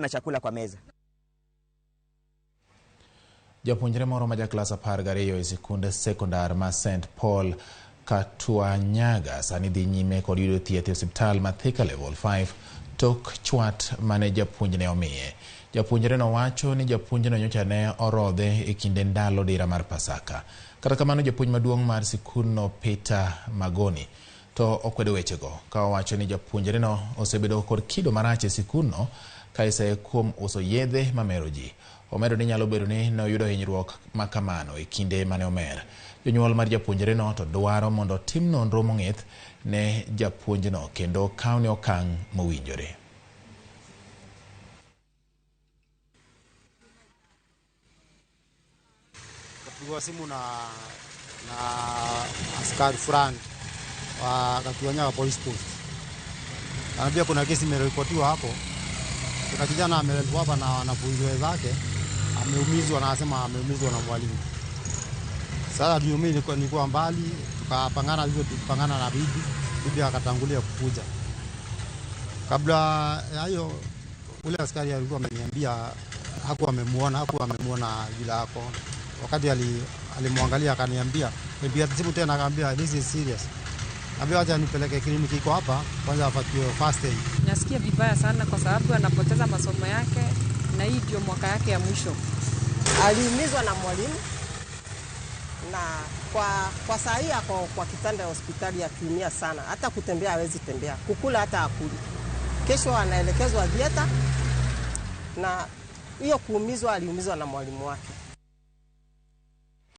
na chakula kwa meza. Japuonjre moro ma ja klas 12 e sikund sekondar ma St Paul Katuanyaga sani dhi nyime kod yudo thieth e osiptal ma Thika Level 5 tok chwat mane japuonjne omiye. Japuonjreno wacho ni japuonjno nyocha ne orodhe e kinde ndalo dira mar Pasaka. Kata kamano, japuonj maduong' mar sikundno Peter Magoni to okwedo wechego ka owacho ni japuonjreno osebedo kod kido marach e sikundno ka isaye kuom uso yedhe mamero ji. Omedo ni nyalo bedo ni ne oyudo hinyruok ma kamano e kinde mane omer. Jonyuol mar japuonjreno to dwaro mondo otim nonro mong'ith ne japuonjno kendo kawne okang' mowinjore. Kapigwa simu na askari fulani wa Katuanyaga police post, anambia kuna kesi imeripotiwa hapo, kuna kijana ameletwa hapa na wanafunzi wenzake, ameumizwa na anasema ameumizwa na mwalimu. Sasa ndio mimi nilikuwa mbali, tukapangana hivyo, tukapangana na bibi, bibi akatangulia kukuja. Kabla ya hayo, ule askari alikuwa ameniambia hakuwa amemuona vile ako. Wakati alimwangalia akaniambia, nipiga simu tena akaambia, "This is serious." Ambia acha nipeleke kliniki iko hapa kwanza apatiwe first aid. Nasikia vibaya sana kwa sababu anapoteza masomo yake na hii ndio mwaka yake ya mwisho. Aliumizwa na mwalimu na kwa saa hii ako kwa kitanda ya hospitali akiumia sana, hata kutembea hawezi tembea, kukula hata akuli. Kesho anaelekezwa theater, na hiyo kuumizwa, aliumizwa na mwalimu wake.